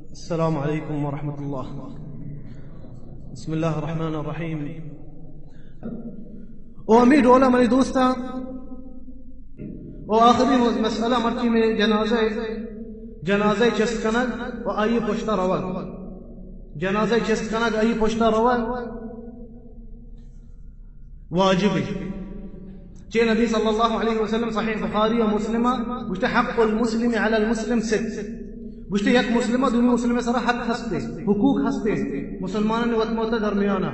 السلام علیکم ورحمۃ اللہ۔ بسم اللہ الرحمن الرحیم۔ او ہمے ڈولا منی دوستاں، او آخری مسئلہ مرچی میں جنازہ، جنازہ چست کنگ و آئی پشتا روگ۔ جنازہ چست کنگ، آئی پشتا روگ واجب ہے۔ چہ نبی صلی اللہ علیہ وسلم صحیح بخاری و مسلم گوشتے، حق المسلم علی المسلم ست۔ گوشتے، یک مسلمہ دومی مسلمہ سرا حق ہستے، حقوق ہستے، مسلمانانی وت موت درمیانا۔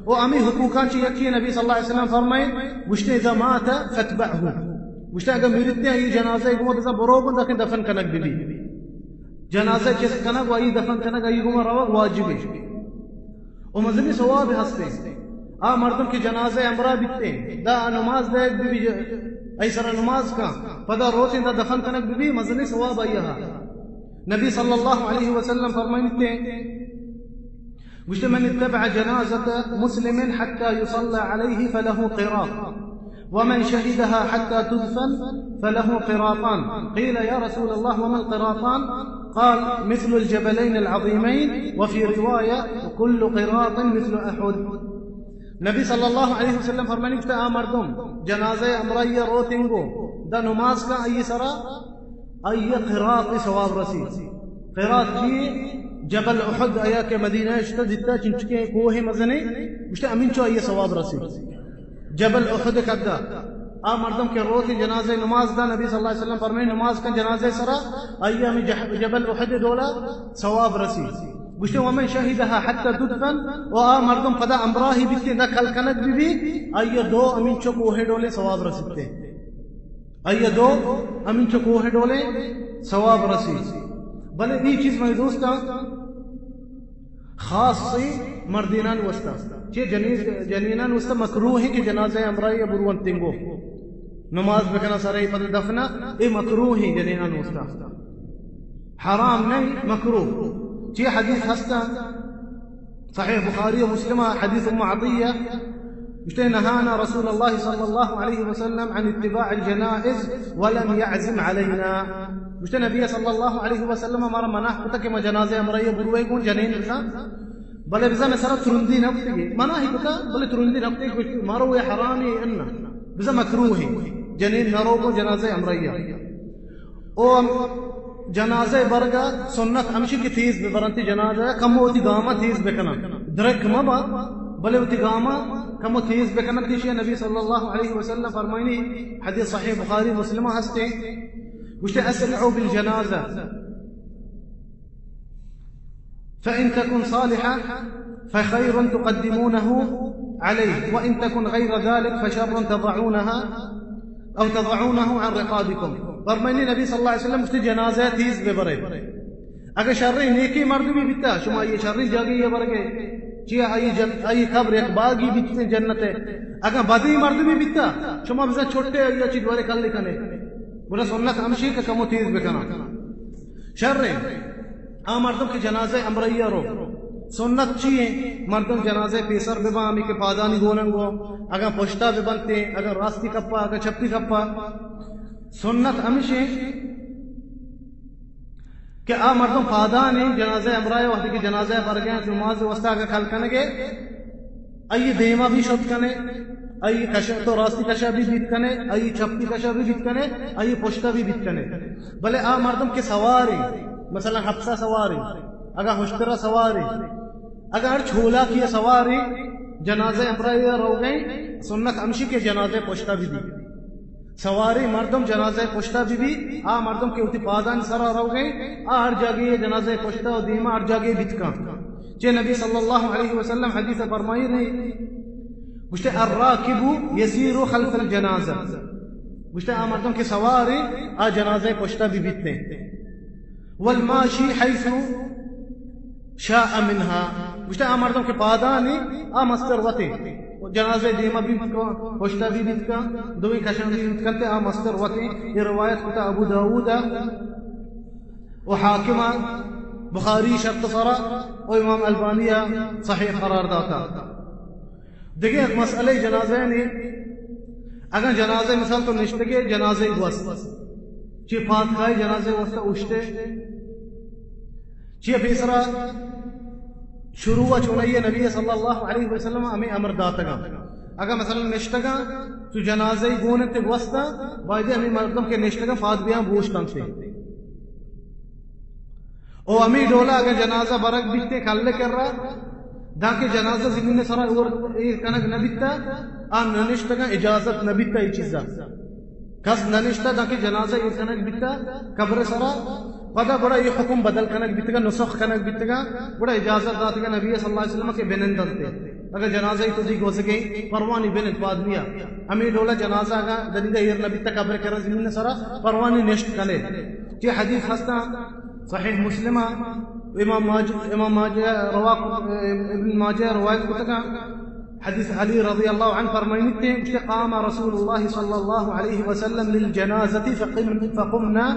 او ہمیں حقوقاں چہ یکی نبی صلی اللہ علیہ وسلم فرمائے، گوشتے، اذا مات فاتبعه۔ گوشتے، اگر مرتے آئی جنازہ گوما بزا برو گو، دکن دفن کنگ بی۔ جنازہ چست کنگ و آئی دفن کنگ آئی گوما روگ واجب ہے۔ و مزنی ثواب ہستے۔ آ مردم کہ جنازہ ہمراہ بیتے، دا نماز دے بی، بی، ای سر نماز کا، پدا روتے دا دفن کنگ بی، بی مزنی ثواب آئی ہا۔ نبی صلی اللہ علیہ وسلم فرمائیتے، گوشتے، من اتبع جنازة مسلم حتى يصلى عليه فله قراط، ومن شهدها حتى تدفن فله قراطان. قيل: يا رسول الله، وما القراطان؟ قال: مثل الجبلين العظيمين، وفي رواية: كل قراط مثل أحد. نبی صلی اللہ علیہ وسلم فرمانی، گوشتا، آ مردم جنازہ امرائی روتنگو دا نماز کا آئی سرا، آئی قراط ثواب رسی۔ قراط چی؟ جبل احد آیا کہ مدینہ اشتا دیتا، چنچکے کوہ مزنے، گوشتا، امین چو آئی ثواب رسی۔ جبل احد کدا۔ آ مردم کہ روت جنازہ نماز دا، نبی صلی اللہ علیہ وسلم فرمائے، نماز کن جنازہ سرا، آئی ہمیں جہ-، جبل احد ڈولا ثواب رسی۔ گوشتے، ومن شهدها حتى تدفن، و آ مردم پدا امراہی بیتے، نہ کل کنگ بی بی، آئی دو ہمیں چو کوہ ڈولے ثواب رسیتے۔ آئی دو ہمیں چو کوہ ڈولے ثواب رسی۔ بلے ای چیز میں دوستاں، خاص سی مردینان واسطہ، چہ جنین، جنینان واسطہ مکروہ ہے کہ جنازہ امرائی بروان تنگو نماز بکنا سرے پد دفنا، اے مکروہ ہے جنینان واسطہ، حرام نہیں، مکروہ۔ چہ حدیث ہستا صحیح بخاری و مسلم، حدیث ام عطیہ، گوشتے، نهانا رسول الله صلى الله عليه وسلم عن اتباع الجنائز ولم يعزم علينا. گوشتے، نبی صلی اللہ علیہ وسلم ہمارا منع کتا کہ ما جنازہ امرائی بروے گون جنین رسا، بلے بزا میں سرا ترندی نہ کتے، منع ہی کتا، بلے ترندی نہ کتے، گوشتے، مارو یہ حرامی ان، بزا مکروہ ہے، جنین نہ رو گون جنازہ امرائی۔ او ہم جنازہ برگا سنت ہمشی کہ تیز ببرنتی، جنازہ کمو وتی گاما تیز بکنن، درک مبا، بلے وتی گاما کمو تیز بکنن۔ تیشی نبی صلی اللہ علیہ وسلم فرمائنی، حدیث صحیح بخاری مسلم ہستے، گوشتے، اسرعوا بالجنازہ فإن تكن صالحة فخير تقدمونه عليه، وإن تكن غير ذلك فشر تضعونها أو تضعونه عن رقابكم. فرمانی نبی صلی اللہ علیہ وسلم، گوشتی، جنازہ تیز ببرے۔ اگر شریں نیکی مردمی بیتا، شما یہ شریں جاگے یہ برگے، چیا آئی جن-، آئی قبر یک باغی بیت جنت ہے۔ اگر بدی مردمی بیتا، شما بزن چھٹے یا چی دوارے کلی کنے۔ گڑا سنت ہمشی کہ کمو تیز بکنا۔ شریں آ مردم کہ جنازہ امرئی رو، سنت چی ہے؟ مردم جنازہ پیسر ببا، ہمی کہ پادانی گونن گو، اگر پشتا ببنتے، اگر راستی کپا، اگر چپی کپا، سنت ہمشی کہ آ مردم پادانی جنازہ امرائے وقتی کہ جنازہ برگے نماز واسطہ اگر کل کنگے، آئی دیما بھی شد کنے، آئی کش-، تو راستی کشا بھی بیت کنے، آئی چپی کشا بھی بیت کنے، آئی پشتا بھی بیت کنے۔ بلے آ مردم کہ سواری، مثلاً ہپسا سواری، اگا ہشترا سواری، اگا ہر چھولا کی سواری، جنازہ امرائے روگے، سنت ہمشی کہ جنازہ پشتا بھی بیت۔ سواری مردم جنازہ پشتا بی بی، آ مردم کہ وتی پادانی سرا روگے، آ ہر جاگے جنازہ پشتا و دیما ہر جاگے بیت کن۔ چہ نبی صلی اللہ علیہ وسلم حدیث فرمائی رہی، گوشتے، الراکب یسیر خلف الجنازہ۔ گوشتے، آ مردم کہ سواری، آ جنازہ پشتا بی بیت نے۔ والماشی حیث شاء منها۔ گوشتے، آ مردم کہ پادانی، آ مستر وتے۔ جنازہ دیما بھی بیت کن، پشتا بھی بیت کن، دوئیں کشاں بھی بیت کنتے، آ مستر وتے۔ یہ روایت کتا ابو داؤد و حاکم، بخاری شرط سرا و امام البانی صحیح قرار داتا۔ دگہ یک مسئلہ جنازہ نے، اگر جنازہ مثال تو نشتگے جنازہ گوست، چی پادکای جنازہ واسطہ اوشتے، چیا پیسرا شروع ءَ چونائی نبی صلی اللہ علیہ وسلم ہمیں امر داتگاں۔ اگر مثلاً نشتگاں تو جنازہ گون تے گوستا، باید ہمیں مردم کہ نشتگاں پاد بیاں بوشتن تے۔ او ہمیں ڈولا اگر جنازہ برگ بیتے کل کرا، دانکہ جنازہ زمین سرا اور ایر کنگ نہ بیتا، آ نہ نشتگاں اجازت نہ بیتا یہ چیزا۔ کس نہ نشتا دانکہ جنازہ ایر کنگ بیتا قبر سرا، پدا گڑا یہ حکم بدل کنگ بیتگا، نسخ کنگ بیتگا، گڑا اجازت داتگا نبی صلی اللہ علیہ وسلم کہ بنندنتے۔ اگر جنازہ تو دی گوزگے پروانی بنند پادنیا۔ ہمیں ڈولا جنازہ اگر دنیگا ایر نہ بیتا قبر کرا زمین سرا، پروانی نشت کنے۔ یہ حدیث ہستا صحیح مسلم، امام ماجہ، امام ماجہ روا، ابن ماجہ روایت کتگا۔ حدیث علی رضی اللہ عنہ فرمائنتے، گوشتے، قام رسول اللہ صلی اللہ علیہ وسلم للجنازة فقم-، فقمنا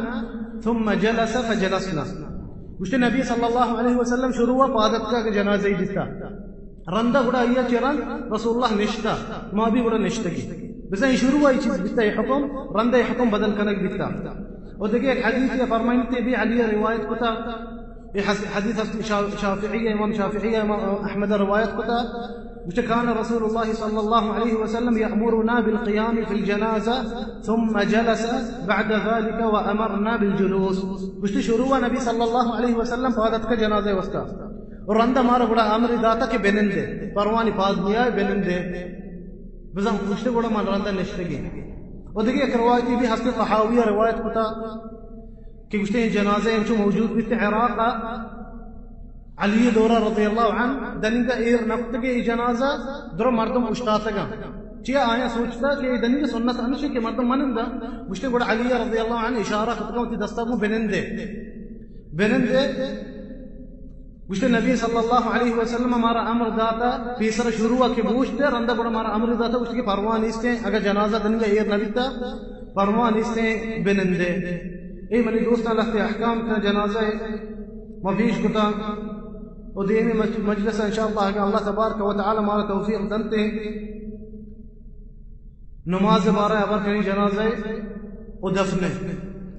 ثم جلس فجلسنا۔ گوشتے نبی صلی اللہ علیہ وسلم شروع پادت کا کہ جنازہ دیتا۔ رندا گڑا آیا چہ رند رسول اللہ نشتا، ما بھی گڑا نشتگی۔ بزاں شروع آئی چیز بیتا یہ حکم، رندا یہ حکم بدل کنگ بیتا۔ اور دیکھیں ایک حدیث یہ فرمائنتے بھی علی روایت کتا، یہ حس-، حدیث ہست شا-، شافعی، امام شافعی، امام احمد روایت کتا۔ گوشتے، كان رسول الله صلى الله عليه وسلم يأمرنا بالقيام في الجنازة ثم جلس بعد ذلك وأمرنا بالجلوس۔ گوشتے شروع نبی صلی اللہ علیہ وسلم پادت کا جنازہ واسطہ۔ اور رندا مارا گڑا امر داتا کہ بنندے، پروانی پاد نیائے بنندے۔ بزاں گوشتے گڑا من رندا نشتگی۔ اور دیکھیں ایک روایتی بھی ہست طحاویہ روایت کتا کہ گوشتے یہ جنازہ انچو موجود بیت عراق علی دورہ رضی اللہ عنہ، دنیگا ایر نکتگے یہ جنازہ، درو مردم اشتاتگا۔ چیا آیا سوچتا کہ یہ دنیگا سنت ہمیشہ کہ مردم منندا، گوشتے گڑا علی رضی اللہ عنہ اشارہ کتگا وتی دستا کو بنندے۔ بنندے۔ گوشتے نبی صلی اللہ علیہ وسلم مارا امر داتا، پیسر شروع کہ بوشتے، رندا گڑا مارا امر داتا، گوشتے کہ پرواہ نیستیں، اگر جنازہ دنیگا ایر نبیتا، پرواہ نیستیں بنندے۔ اے منی دوستاں، لہتے احکام کا جنازہ ہے، ما پیش کتا۔ و دیمی مج-، مجلس انشاءاللہ، اگر اللہ تبارک و تعالی مارا توفیق دنتے، نماز بارہ ابر کنی جنازہ و دفن۔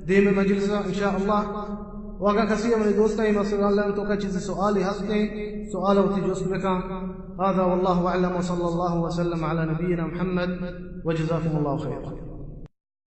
دیمی مجلس انشاءاللہ۔ و اگر کسی منی دوستاں یہ مسئلہ اللہ تو کا چیز سوالی ہستے، سوال وتی جست بکا۔ هذا والله أعلم وصلى الله وسلم على نبينا محمد وجزاكم الله خيرا۔